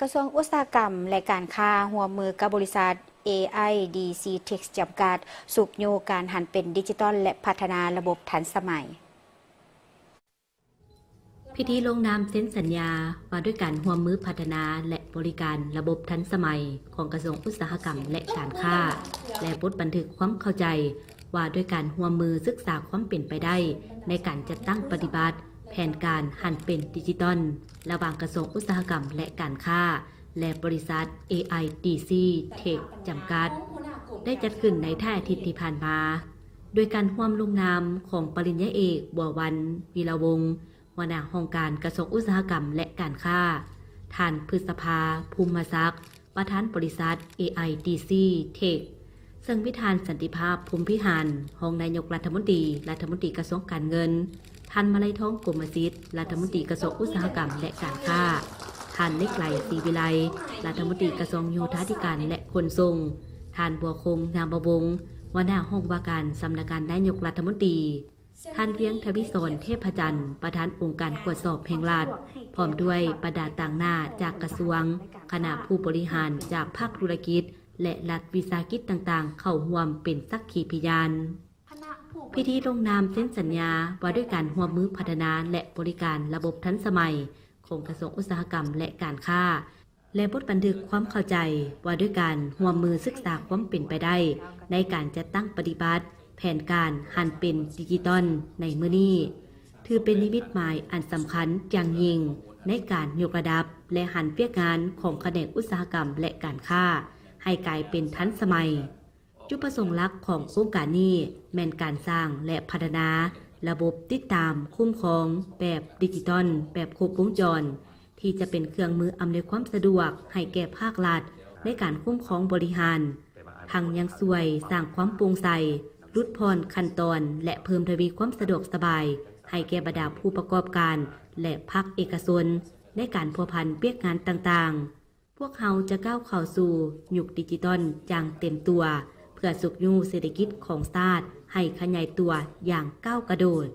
ກະຊວງອຸດສາຫະກຳ ແລະ ການຄ້າ ຮ່ວມມືກັບບໍລິສັດ ເອໄອດີຊີ ເທັກ ຈຳກັດ ຊຸກຍູ້ການຫັນເປັນດິຈິຕອນ ແລະ ພັດທະນາລະບົບທັນສະໄໝ. ພິທີລົງນາມເຊັນສັນຍາວ່າດ້ວຍການຮ່ວມມືພັດທະນາ ແລະ ບໍລິການລະບົບທັນສະໄໝ ຂອງກະຊວງອຸດສາຫະກຳ ແລະ ການຄ້າ ແລະ ບົດບັນທຶກຄວາມເຂົ້າໃຈວ່າດ້ວຍການຮ່ວມມືສຶກສາຄວາມເປັນໄປໄດ້ໃນການຈັດຕັ້ງປະຕິບັດແຜນການຫັນເປັນດິຈິຕອນ ລະຫວ່າງກະຊວງອຸດສາຫະກຳ ແລະ ການຄ້າ ແລະ ບໍລິສັດ ເອໄອດີຊີ ເທັກ ຈຳກັດ ໄດ້ຈັດຂຶ້ນໃນທ້າຍອາທິດທີ່ຜ່ານມາ ໂດຍການຮ່ວມລົງນາມຂອງປະລິນຍາເອກ ບົວວັນ ວີລະວົງ ຫົວໜ້າຫ້ອງການກະຊວງອຸດສາຫະກຳ ແລະ ການຄ້າ, ທ່ານ ພຶດສະພາ ພູມມະສັກ ປະທານບໍລິສັດ ເອໄອດີຊີ ເທັກ ເຊິ່ງມີທ່ານ ສັນຕິພາບ ພົມພິຫານ ຮອງນາຍົກລັດຖະມົນຕີ, ລັດຖະມົນຕີກະຊວງການເງິນ, ທ່ານ ມະໄລທອງ ກົມມະສິດ ລັດຖະມົນຕີກະຊວງອຸດສາຫະກຳ ແລະ ການຄ້າ, ທ່ານ ເລັກໄຫຼ ສີວິໄລ ລັດຖະມົນຕີກະຊວງໂຍທາທິການ ແລະ ຂົນສົ່ງ, ທ່ານ ບົວຄົງ ນາມບະວົງ ຫົວໜ້າຫ້ອງວ່າການສຳນັກງານນາຍົກລັດຖະມົນຕີ, ທ່ານ ວຽງ ທະວີສອນ ເທບພະຈັນ ປະທານອົງການກວດສອບແຫ່ງລັດ ພ້ອມດ້ວຍບັນດາຕາງໜ້າຈາກກະຊວງ, ຄະນະຜູ້ບໍລິຫານຈາກພາກທຸລະກິດ ແລະ ລັດວິສາຫະກິດຕ່າງໆ ເຂົ້າຮ່ວມເປັນສັກຂີພິຍານ. ພິທີລົງນາມເຊັນສັນຍາວ່າດ້ວຍການຮ່ວມມືພັດທະນາ ແລະ ບໍລິການລະບົບທັນສະໄໝ ຂອງກະຊວງອຸດສາຫະກຳ ແລະ ການຄ້າ ແລະ ບົດບັນທຶກຄວາມເຂົ້າໃຈວ່າດ້ວຍການຮ່ວມມືສຶກສາຄວາມເປັນໄປໄດ້ໃນການຈັດຕັ້ງປະຕິບັດແຜນການຫັນເປັນດິຈິຕອນໃນມື້ນີ້ ຖືເປັນນິມິດໝາຍອັນສຳຄັນຢ່າງຍິ່ງໃນການຍົກລະດັບ ແລະ ຫັນວຽກງານຂອງຂະແໜງອຸດສາຫະກຳ ແລະ ການຄ້າ ໃຫ້ກາຍເປັນທັນສະໄໝ. ຈຸດປະສົງຫຼັກຂອງໂຄງການນີ້ແມ່ນການສ້າງ ແລະ ພັດທະນາລະບົບຕິດຕາມ, ຄຸ້ມຄອງແບບດິຈິຕອນແບບຄົບວົງຈອນ ທີ່ຈະເປັນເຄື່ອງມືອຳນວຍຄວາມສະດວກໃຫ້ແກ່ພາກລັດໃນການຄຸ້ມຄອງບໍລິຫານ, ທັງຍັງຊ່ວຍສ້າງຄວາມໂປ່ງໃສ, ຫຼຸດຜ່ອນຂັ້ນຕອນ ແລະ ເພີ່ມທະວີຄວາມສະດວກສະບາຍໃຫ້ແກ່ບັນດາຜູ້ປະກອບການ ແລະ ພາກເອກະຊົນໃນການພົວພັນວຽກງານຕ່າງໆ. ພວກເຮົາຈະກ້າວເຂົ້າສູ່ຍຸກດິຈິຕອນຢ່າງເຕັມຕົວ ເພື່ອຊຸກຍູ້ເສດຖະກິດຂອງຊາດໃຫ້ຂະຫຍາຍຕົວຢ່າງກ້າວກະໂດດ.